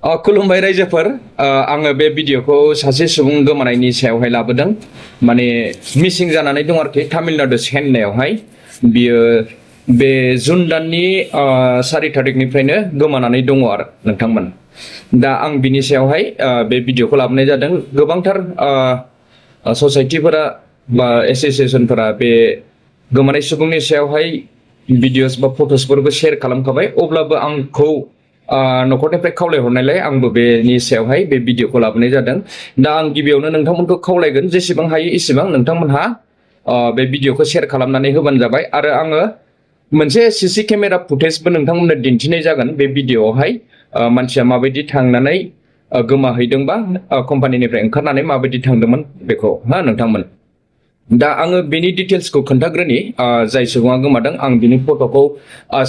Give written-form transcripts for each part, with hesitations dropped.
खुलुमबाय रायजोफोर आङो बे भिडिअखौ सासे सुबुं गोमानायनि सायावहाय लाबोदों माने मिसिं जानानै दं आरोखि तामिलनाडु चेन्नाइआवहाय बियो बे जुन दाननि 4 तारिखनिफ्रायनो गोमानानै दङ आरो नोंथांमोन दा आं बिनि सायावहाय बे भिडिअखौ लाबोनाय जादों गोबांथार ससाइटिफोरा बा एसोसिएशनफोरा बे गोमानाय सुबुंनि सायावहाय भिडिअस बा फट'सफोरबो शेयार खालामखाबाय अब्लाबो आंखौ न'खरनिफ्राय खावलायहरनायलाय आंबो बेनि सायावहाय बे भिडिअखौ लाबोनाय जादों दा आं गिबियावनो नोंथांमोनखौ खावलायगोन जेसेबां हायो एसेबां नोंथांमोनहा बे भिडिअखौ शेयार खालामनानै होबानो जाबाय आरो आङो मोनसे सीसी केमेरा फुटेजबो नोंथांमोननो दिन्थिनाय जागोन बे भिडिअआवहाय मानसिया माबायदि थांनानै गोमाहैदोंबा कम्पानिनिफ्राय ओंखारनानै माबायदि थांदोंमोन बेखौ नोंथांमोन दा आङो बेनि डिटेल्सखौ खोन्थाग्रोनि जाय सुबुङा गोमादों आं बिनि फट'खौ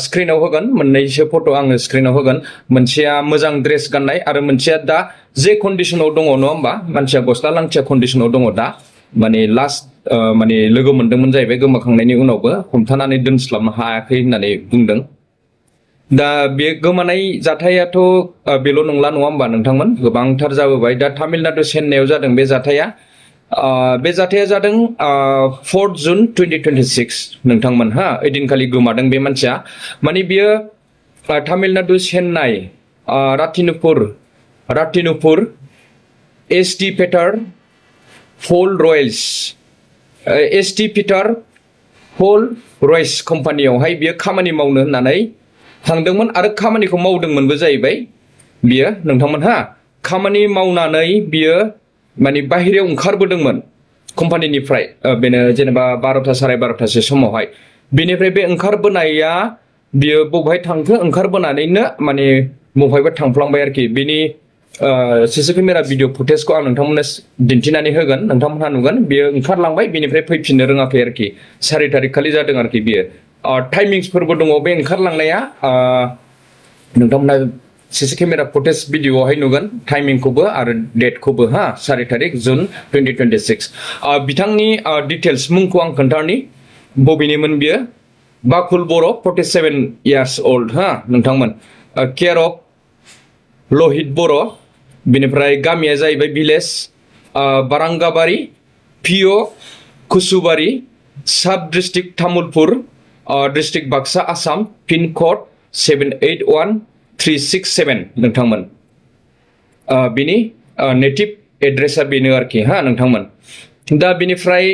स्क्रिनाव होगोन मोननैसो फट' आङो स्क्रिनाव होगोन मोनसेया मोजां ड्रेस गाननाय आरो मोनसेया दा जे कन्डिशनाव दङ नङा होमबा मानसिया गस्ला लांथिया कन्डिशनाव दङ दा माने लास्ट माने लोगो मोनदोंमोन जाहैबाय गोमाखांनायनि उनावबो हमथानानै दोनस्लाबनो हायाखै होननानै बुंदों दा बे गोमानाय जाथायाथ' बेल' नंला नङा होमबा नोंथांमोन गोबांथार जाबोबाय दा तामिलनाडु चेन्नाइआव जादों बे जाथाया जादों 4 जुन 2026 नोंथांमोन ओइदिनखालि गोमादों बे मानसिया माने बियो तामिलनाडु चेन्नाइ रातिनुपुर एसटी पेटार फल रयल्स एसटी पेटार फल रयल्स कम्पानियावहाय बियो खामानि मावनो होननानै थांदोंमोन आरो खामानिखौ मावदोंमोनबो जाहैबाय बियो नोंथांमोन खामानि मावनानै बियो माने बाहेरायाव ओंखारबोदोंमोन कम्पानिनिफ्राय बेनो जेनेबा 12ता 12:30 समावहाय बेनिफ्राय बे ओंखारबोनाया बियो बबेहाय थांखो ओंखारबोनानैनो माने बबेहायबा थांफ्लांबाय आरोखि बेनि सीसी केमेरा भिडिअ फुटेजखौ आं नोंथांमोननो दिन्थिनानै होगोन नोंथांमोनहा नुगोन बियो ओंखारलांबाय बेनिफ्राय फैफिननो रोङाखै आरोखि 4 तारिख खालि जादों आरोखि बियो टाइमिंसफोरबो दङ बे ओंखारलांनाया नोंथांमोनहा सीसी केमेरा फुटेज भिडिअआवहाय नुगोन टाइमिंखौबो आरो डेटखौबो 4 तारिख जुन 2026 बिथांनि डिटेल्स मुंखौ आं खोन्थानि बबेनिमोन बियो बाकुल बर' 47 इयार्स ओल्ड नोंथांमोन केयार अफ लहित बर' बिनिफ्राय गामिया जाहैबाय भिलेज बारांगाबारि पिअ कुसुबारि साब district Tamulpur district Baksa Assam pin code 781367 नोंथांमोन बिनि नेटिभ एड्रेसा बेनो आरोखि नोंथांमोन दा बिनिफ्राय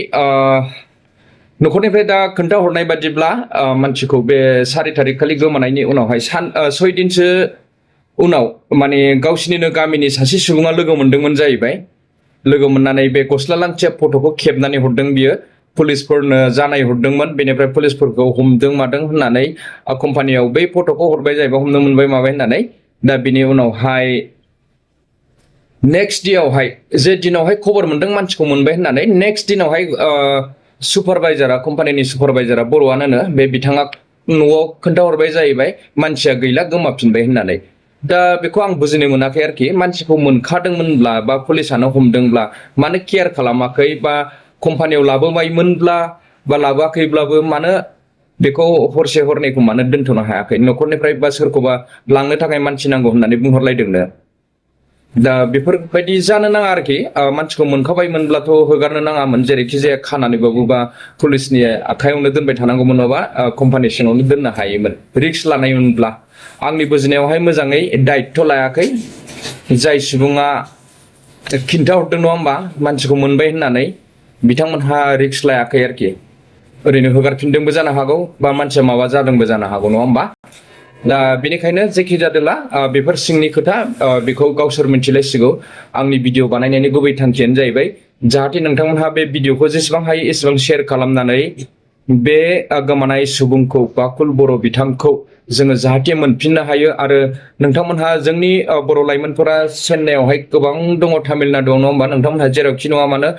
न'खरनिफ्राय दा खोन्थाहरनाय बादिब्ला मानसिखौ बे 4 तारिख खालि गोमानायनि उनावहाय 6 दिनसो उनाव माने गावसिनिनो गामिनि सासे सुबुङा लोगो मोनदोंमोन जाहैबाय लोगो मोननानै बे गस्ला लांथिया फट'खौ खेबनानै हरदों बियो पुलिसफोरनो जानाय हरदोंमोन बेनिफ्राय पुलिसफोरखौ हमदों मादों होननानै कम्पानियाव बै फट'खौ हरबाय जाहैबाय हमनो मोनबाय माबाय होननानै दा बिनि उनावहाय नेक्स्ट डेआवहाय जे दिनावहाय खबर मोनदों मानसिखौ मोनबाय होननानै नेक्स्ट दिनावहाय सुपारभाइजारा कम्पानिनि सुपारभाइजारा बर'आनो बे बिथाङा न'आव खोन्थाहरबाय जाहैबाय मानसिया गैला गोमाफिनबाय होननानै दा बेखौ आं बुजिनो मोनाखै आरोखि मानसिखौ मोनखादोंमोनब्ला बा पुलिसानो हमदोंब्ला मानो केयार खालामाखै बा कम्पानियाव लाबोबायमोनब्ला बा लाबोआखैब्लाबो मानो बेखौ हरसे हरनैखौ मानो दोनथ'नो हायाखै न'खरनिफ्राय बा सोरखौबा लांनो थाखाय मानसि नांगौ होननानै बुंहरलायदोंनो दा बेफोरबायदि जानो नाङा आरोखि मानसिखौ मोनखाबायमोनब्लाथ' हगारनो नाङामोन जेरैखि जाया खानानैबाबो बा पुलिसनि आखायावनो दोनबाय थानांगौमोन नङाबा कम्पानि सिङावनो दोननो हायोमोन रिक्स लानायमोनब्ला आंनि बुजिनायावहाय मोजाङै दायित्व लायाखै जाय सुबुङा खिन्थाहरदों नङा होमबा मानसिखौ मोनबाय होननानै बिथांमोनहा रिक्स लायाखै आरोखि ओरैनो हगारफिनदोंबो जानो हागौ बा मानसिया माबा जादोंबो जानो हागौ नङा होमबा दा बेनिखायनो जेखि जादोला बेफोर सिंनि खोथा बेखौ गावसोर मिन्थिलायसिगौ आंनि भिडिअ बानायनायनि गुबै थांखियानो जाहैबाय जाहाथे नोंथांमोनहा बे भिडिअखौ जेसेबां हायो एसेबां शेयार खालामनानै बे गोमानाय सुबुंखौ बाकुल बर' बिथांखौ जोङो जाहाथे मोनफिननो हायो आरो नोंथांमोनहा जोंनि बर' लाइमोनफोरा चेन्नाइआवहाय गोबां दङ तामिलनाडुआव नङा होमबा नोंथांमोनहा जेरावखि नङा मानो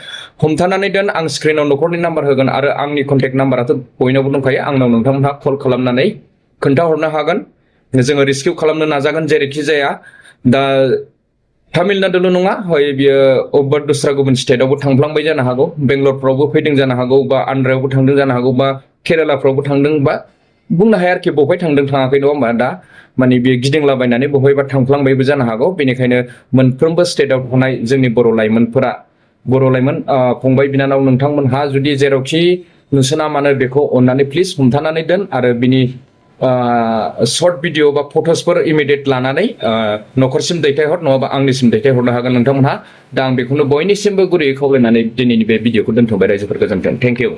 हमथानानै दोन आं स्क्रिनाव न'खरनि नाम्बार होगोन आरो आंनि कन्टेक्ट नाम्बाराथ' बयनावबो दंखायो आंनाव नोंथांमोनहा कल खालामनानै खोन्थाहरनो हागोन जोङो रिस्किउ खालामनो नाजागोन जेरैखि जाया दा तामिलनाडुल' नङा हय बियो अबेबा दस्रा गुबुन स्टेटआवबो थांफ्लांबाय जानो हागौ बेंगलरफ्रावबो फैदों जानो हागौ बा आन्ध्रायावबो थांदों जानो हागौ बा केरेलाफ्रावबो थांदों बा बुंनो हाया आरोखि बहाय थांदों थाङाखै नङा होमबा दा माने बे गिदिंलाबायनानै बहायबा थांफ्लांबायबो जानो हागौ बेनिखायनो मोनफ्रोमबो स्टेटआव थानाय जोंनि बर' लाइमोनफोरा बर' लाइमोन फंबाय बिनानाव नोंथांमोनहा जुदि जेरावखि नुसोना मानो बेखौ अननानै प्लिज हमथानानै दोन आरो बिनि सर्ट भिडिअ बा फट'सफोर इमिडियेट लानानै न'खरसिम दैथायहर नङाबा आंनिसिम दैथायहरनो हागोन नोंथांमोनहा दा आं बेखौनो बयनिसिमबो गुरैयै खावलायनानै दिनैनि बे भिडिअखौ दोनथ'बाय रायजोफोर गोजोन्थों थेंक इउ